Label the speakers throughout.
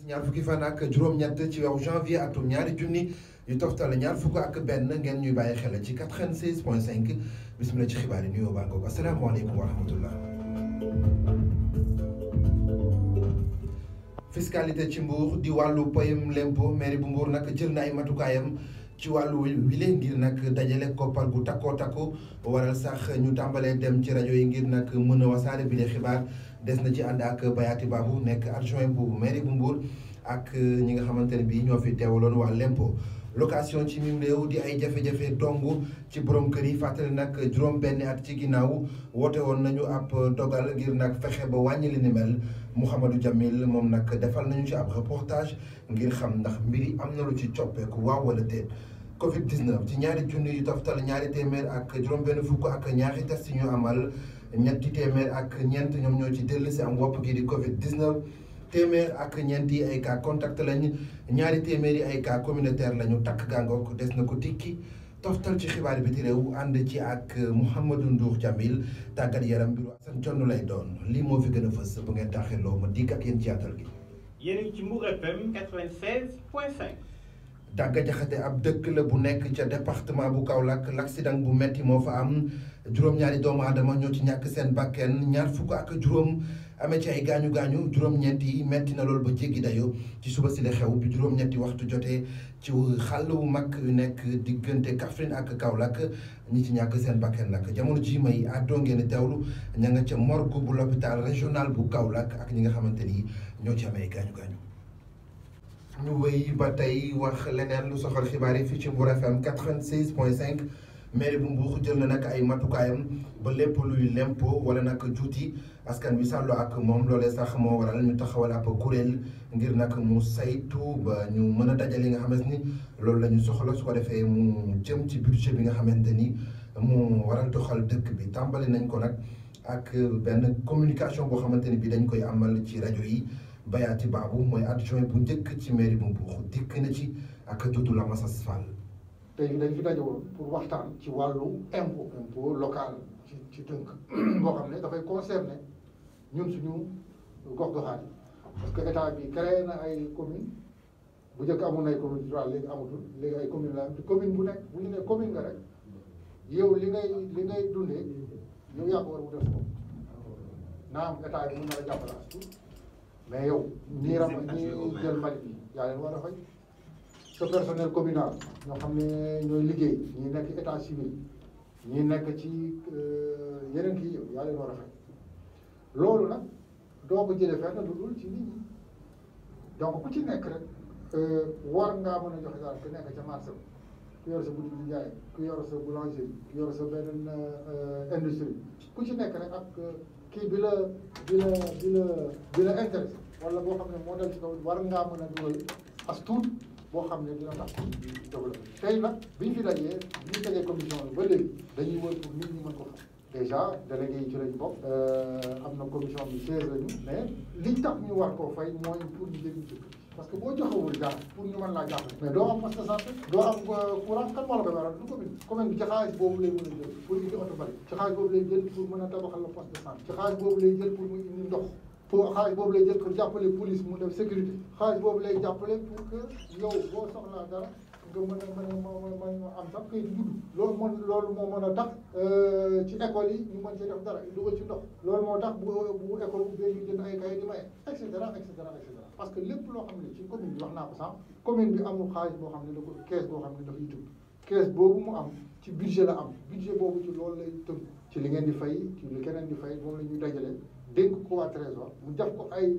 Speaker 1: ñaar fukki fan ak juróom-ñett ci weeru janvier atum ñaari junni yu toftal ñaar fukk ak benn ngeen ñuy bàyyi xel ci 96.5 bismillah ci xibaar yi nuyoo baa ngoog asalaamaaleykum wa rahmatullah. fiscalité ci Mbour di wàllu payum lempo mairie bu Mbour nag jël na ay matukaayam ci wàllu wile ngir nag dajale koppar gu takkoo takku waral sax ñu tàmbalee dem ci rajo yi ngir nag mën a wasaare bi le xibaar. des na ci ànd ak Bayati Babou nekk adjoint bu mairie bu Mbour ak ñi nga xamante ne bii ñoo fi teewaloon waa lempo location ci mim réew di ay jafe-jafe dong ci borom kër yi fàttali nag juróom-benni at ci ginnaaw woote woon nañu ab dogal ngir nag fexe ba wàññi li ni mel Mouhamadou Jamil moom nag defal nañu ci ab reportage ngir xam ndax mbiri am na lu ci coppeeku waaw wala déet. Covid 19 ci ñaari junni yu toftal ñaari téeméer ak juróom-benn fukk ak ñaari test yu ñu amal. ñetti téeméer ak ñeent ñoom ñoo ci dellu si am wopp gi di Covid 19 téeméer ak ñeent yi ay cas contact lañ ñaari téeméer yi ay cas communautaire lañu takk gàngook des na ko tikki toftal ci xibaar bi ci réew ànd ci ak Mouhamadou Ndour Jamil tàggat yaram bi Assane Thionne lay doon lii moo fi gën a fës bu ngeen taxirloo ma dikk ak yéen ci yaatal gi.
Speaker 2: yéen a ngi ci Mbour FM 96.5.
Speaker 1: Dagga Jaxate ab dëkk la bu nekk ca département bu Kaolack l'accident bu metti moo fa am juróom-ñaari doomu aadama ñoo ci ñàkk seen bakken ñaar fukk ak juróom amee ci ay gaañu-gaañu juróom-ñeent yi metti na loolu ba jéggi dayo ci suba si la xew bi juróom-ñetti waxtu jotee ci xàll wu mag yu nekk diggante Kaffrine ak Kaolack ñi ci ñàkk seen bakken nag jamono ji may àddoo ngeen teewlu ña nga ca morgue bu l'hôpital régional bu Kaolack ak ñi nga xamante ni ñoo ci amee gaañu-gaañu. ñu wéy ba tey wax leneen lu soxal xibaar yi fii ci Mbour FM 96.5 mairie bu Mbour jël na nag ay matukaayam ba lépp luy lempo wala nag juuti askan wi sàllo ak moom loolee sax moo waral ñu taxawal ab kuréel ngir nag mu saytu ba ñu mën a dajale nga xamante ni loolu la ñu soxla su ko defee mu jëm ci budget bi nga xamante ni mu waral doxal dëkk bi tàmbali nañ ko nag ak benn communication boo xamante ni bi dañ koy amal ci rajo yi. Bayati Babou mooy adjoint bu njëkk ci mairie bu Mbour dikk na ci ak Doudou Lamassas Fall.
Speaker 3: tey dañ fi daje woon pour waxtaan ci wàllu impôt local ci tënk boo xam ne dafay concerner ñun suñu gox-goxaan yi parce que état bi créé na ay commune bu njëkk amoon na ay commune rurale léegi amatul léegi ay commune la commune bu nekk bu ñu nee commune nga rek yow li ngay dundee yow yaa ko war a wutal sa bopp naam état bi mën na la jàppale as tuut mais yow ñii jël mbalit bi yaa leen war a fay sa personnel communal ñoo xam ne ñooy liggéey ñi nekk état civil ñi nekk ci yeneen kii yow yaa leen war a fay loolu nag doo ko jëlee fenn lu dul ci nit ñi donc ku ci nekk rek war ngaa mën a joxe daal ku nekk ca marché ku yor sa boutique di jaay ku yor sa boulangerie ku yor sa beneen industrie ku ci nekk rek ak kii bi la intéressé wala boo xam ne moo dal ci kaw war ngaa mën a dugal as tuut boo xam ne dina tax développé tey nag bi ñu fi dajee bi ñu tegee commission bi ba léegi dañuy wër pour nit ñi mën ko xam déjà délégué yi ci lañ bokk am na commission bi 16 lañu mais liñ tax ñu war koo fay mooy pour ñu jëriñ dëkk parce que boo joxewul dara pour ñu mën laa jàppale mais doo am poste de santé doo am courant kan moo la koy waral du commune bi ci xaalis boobu lay mën a jël pour indi oto bari ci xaalis boobu lay jël pour mën a tabaxal la poste de santé ci xaalis boobu lay jël pour mu indi ndox pour xaalis boobu lay jël pour jàppale police mu def sécurité xaalis boobu lay jàppale pour que yow boo soxlaa dara nga mën a am sax kay di judd loolu moo mën a tax ci école yi ñu mën cee def dara dugal ci ndox loolu moo tax bu école ubbee ñu jënd ay kayit di maye et cetera et cetera et cetera parce que lépp loo xam ne ci commune bi wax naa ko sànq commune bi amul xaalis boo xam ne da ko kees boo xam ne dafay tëb kees boobu mu am ci budget la am budget boobu ci loolu lay tëb ci li ngeen di fay ci li keneen di fay moom la ñuy dajale dénk ko waa trésor mu def ko ay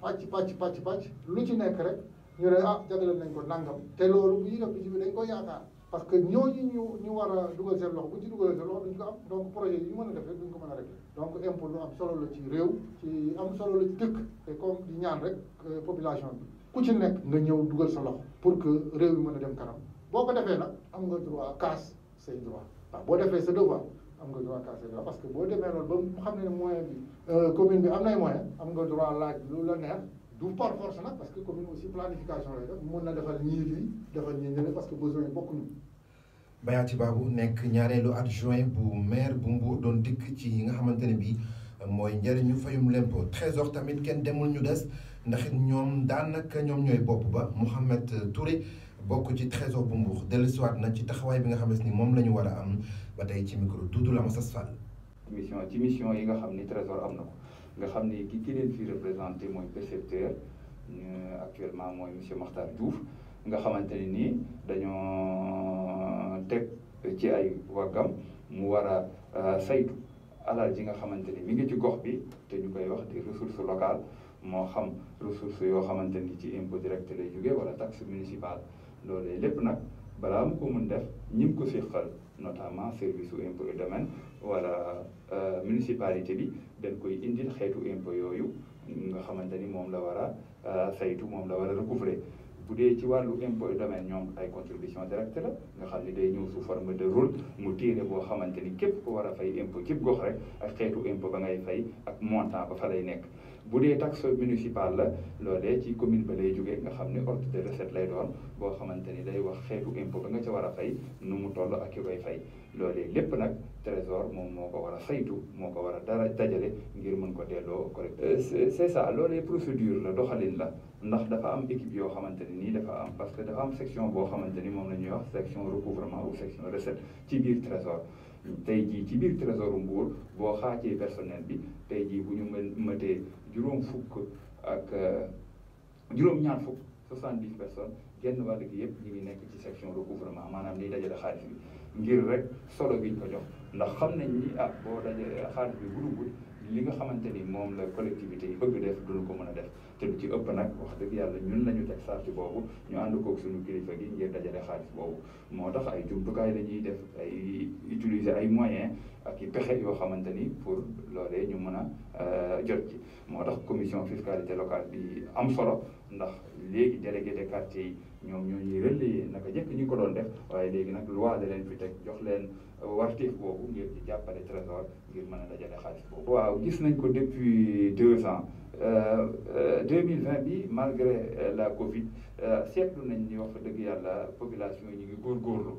Speaker 3: pàcc lu ci nekk rek ñu ne jagleel nañ ko nangam te loolu bu ñuy def budget bi dañ ko yaakaar parce que ñooñu ñu war a dugal seen loxo bu ñu ci dugalee seen loxo duñ ko am donc projet yi ñu mën a def rek duñ ko mën a régler donc impôt lu am solo la ci réew ci am solo la ci dëkk te comme di ñaan rek population bi ku ci nekk nga ñëw dugal sa loxo pour que réew mi mën a dem kanam boo ko defee nag am nga droit casse say droit waaw boo defee sa devoir am nga droit casse say droit parce que boo demee loolu ba mu xam ne moyen bi commune bi am nay moyen am nga droit laaj lu la neex du par force nag parce que commune aussi planification lay def mën na defal ñii lii defal ñii ñeneen parce que besoin yi bokkuñu.
Speaker 1: Bayati Babou nekk ñaareelu adjoint bu maire bu Mbour doon dikk ci yi nga xamante ne bii mooy njëriñu fayum lempo trésor tamit kenn demul ñu des ndax it ñoom daanaka ñoom ñooy bopp ba Mouhamed Touré bokk ci trésor bu Mbour dellusiwaat na ci taxawaay bi nga xam ni moom la ñu war a am ba tey ci micro Doudou Lamassas Fall.
Speaker 4: mission yi nga xam ni trésor am na ko nga xam ni ki leen fi représenté mooy percepteur actuellement mooy monsieur Makhtar Diouf nga xamante ne nii dañoo teg ci ay waggam mu war a saytu alal ji nga xamante ni mi ngi ci gox bi te ñu koy wax di ressource locale moo xam ressource yoo xamante ni ci impôt direct lay jóge wala taxe municipale loolee lépp nag balaa mu ko mun def ñi mu ko séqal notamment service su impôt et domaine wala municipalité bi dañ koy indil xeetu impôt yooyu nga xamante ni moom la war a saytu moom la war a recouvrer bu dee ci wàllu impôt et domaine ñoom ay contribution directe la nga xam ni day ñëw sous forme de rôle mu téere boo xamante ni képp ko war a fay impôt cib gox rek ak xeetu impôt ba ngay fay ak montant ba fa lay nekk bu dee taxe municipale la loolee ci commune ba lay jógee nga xam ne ordre de recette lay doon boo xamante ni day wax xeetu impôt ba nga ca war a fay nu mu toll ak ki koy fay loolee lépp nag trésor moom moo ko war a saytu moo ko war a dajale ngir mën ko delloo correct c'est ça loolee procédure la doxalin la ndax dafa am équipe yoo xamante ni nii dafa am parce que dafa am section boo xamante ni moom la ñuy wax section recouvrement ou section recette ci biir trésor tey jii ci biir trésor Mbour boo xaajee personnel bi tey jii bu ñu mëtee juróom ñaar fukk 70 personnes genn wàll gi yëpp ñu ngi nekk ci section recouvrement maanaam liy dajale xaalis bi ngir rek solo biñ ko jox ndax xam nañ ni boo dajale xaalis bi bu duggul li nga xamante ni moom la collectivité yi bëgg def duñu ko mën a def te lu ci ëpp nag wax dëgg yàlla ñun lañu teg sarti boobu ñu ànd koog suñu kilifa gi ngir dajale xaalis boobu moo tax ay jumtukaay la ñuy def ay utiliser ay moyens ak i pexe yoo xamante ni pour loolee ñu mën a jot ci moo tax commission fiscalité locale bi am solo ndax léegi délégué de quartier yi ñoom ñoo ñuy relayer naka jëkk ñu ko doon def waaye léegi nag loi da leen fi teg jox leen wartif boobu ngir di jàppale trésor ngir mën a dajale xaalis boobu. waaw gis nañ ko depuis 2 ans 2020 bi malgré la Covid seetlu nañ ni wax fa dëgg yàlla population yi ñu ngi góorgóorlu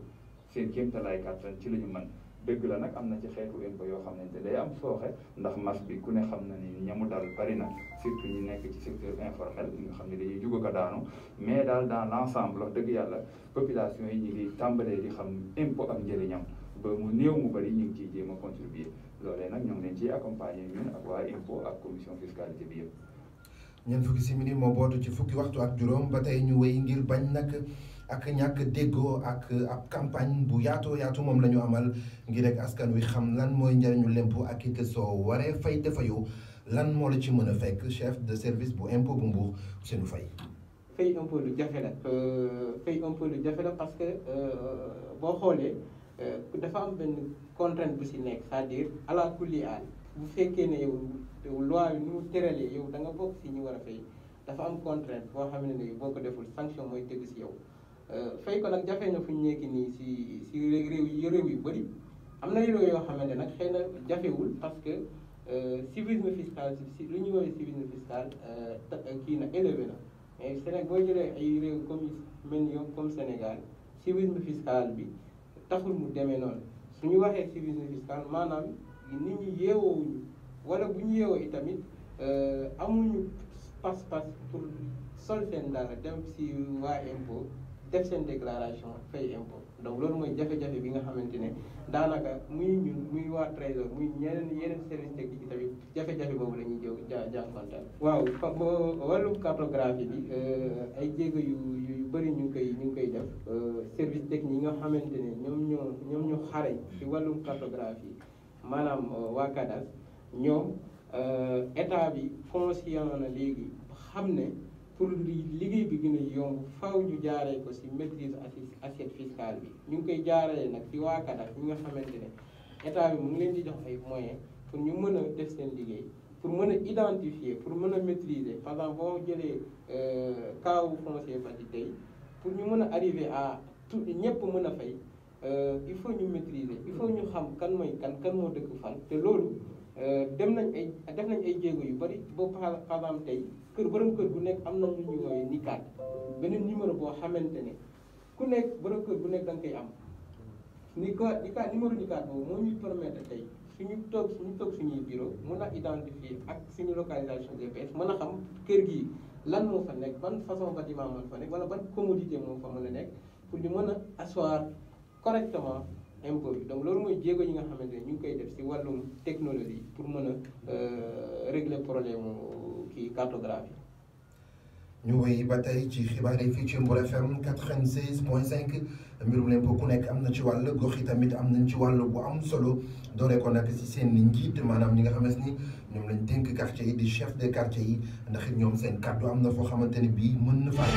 Speaker 4: seen kéemtalaay kàttan ci la ñu mën dëgg la nag am na ci xeetu impôt yoo xam ne day am sooxe ndax mas bi ku ne xam na ni ñamu dal bari na surtout ñu nekk ci secteur informel nga xam ne dañuy jug ko daanu mais daal dans l'ensemble wax dëgg yàlla population yi ñu ngi tàmbalee di xam impôt ak njëriñam ba mu néew mu bari ñu ngi ciy jéem a contribuer loolee nag ñoo ngi leen ciy accompagner ñun ak waa impôt ak commission fiscalité bi yëpp.
Speaker 1: ñeent fukki simili moo bootu ci fukki waxtu ak juróom ba tey ñu wéy ngir bañ nag ak ñàkk déggoo ak ab campagne bu yaatoo yaatu moom la ñu amal ngir rek askan wi xam lan mooy njëriñu lempo ak it soo waree fay te fayoo lan moo la ci mën a fekk chef de service bu impôt bu Mbour Ousseynou Faye.
Speaker 5: fay impôt lu jafe la fay impôt lu jafe la parce que boo xoolee dafa am benn contrainte bu si nekk c'est-à-dire ala kulli aal bu fekkee ne yow loi bi nu mu tëralee yow da nga bokk si ñu war a fay dafa am contrainte boo xam ne boo ko deful sanction mooy tegu si yow. fay ko nag jafe na fu ñu nekk nii si réew yu bëri am na réew yoo xamante nag xëy na jafewul parce que civisme fiscal si lu ñuy woowee civisme fiscal kii na élevé na mais Sénégal boo jëlee ay réew comme mel ni comme Sénégal civisme fiscal bi taxul mu demee noonu su ñu waxee civisme fiscal maanaam nit ñi yeewoowuñu wala bu ñu yeewoo itamit amuñu pas-pas pour sol seen dara dem si waa impôt def seen déclaration fay impôt donc loolu mooy jafe-jafe bi nga xamante ne daanaka muy ñun muy waa trésor muy yeneen service technique yi tamit jafe-jafe boobu la ñuy jànkuwanteel. waaw wàllum cartographie bi ay jéego yu bëri ñu ngi koy def service technique yi nga xamante ne ñoom ñoo xarañ ci wàllum cartographie maanaam waa CADAS ñoom état bi conscient na léegi xam ne. pour liggéey bi gën a yomb faw ñu jaaree ko ci maîtrise assiette fiscale bi ñu ngi koy jaaree nag ci waa CADAS ñi nga xamante ne état bi mu ngi leen di jox ay moyens pour ñu mën a def seen liggéey pour mën a identifier pour mën a maîtriser par exemple boo jëlee cas wu foncier bâti tey pour ñu mën a arriver à tout ñëpp mën a fay il faut ñu maîtriser il faut ñu xam kan mooy kan moo dëkk fan te loolu def nañ ay jéego yu bari boobu par exemple tey borom kër gu nekk am na lu ñuy woowee NICAD beneen numéro boo xamante ne ku nekk borom kër gu nekk da nga koy am numéro UCAD boobu moo ñuy permettre tey suñuy toog suñuy bureau mën a identifier ak suñu localisation GPS mën a xam kër gi lan moo fa nekk ban façon bâtiment moo fa nekk wala ban commodité moo fa mën a nekk pour ñu mën a asseoir correctement impôt bi donc loolu mooy jéego yi nga xamante ne ñu ngi koy def ci wàllum technologie pour mën a régler problème kii cartographie.
Speaker 1: ñu wéy ba tey ci xibaar yi fii ci Mbour FM 96.5 mbirum l'impôt ku nekk am na ci wàll gox yi tamit am nañ ci wàll bu am solo dooree ko nag ci seen njiit maanaam ñi nga xamante ni ñoom lañ dénk quartier yi di chef de quartier yi ndax it ñoom seen kàddu am na foo xamante ni bii mën na faa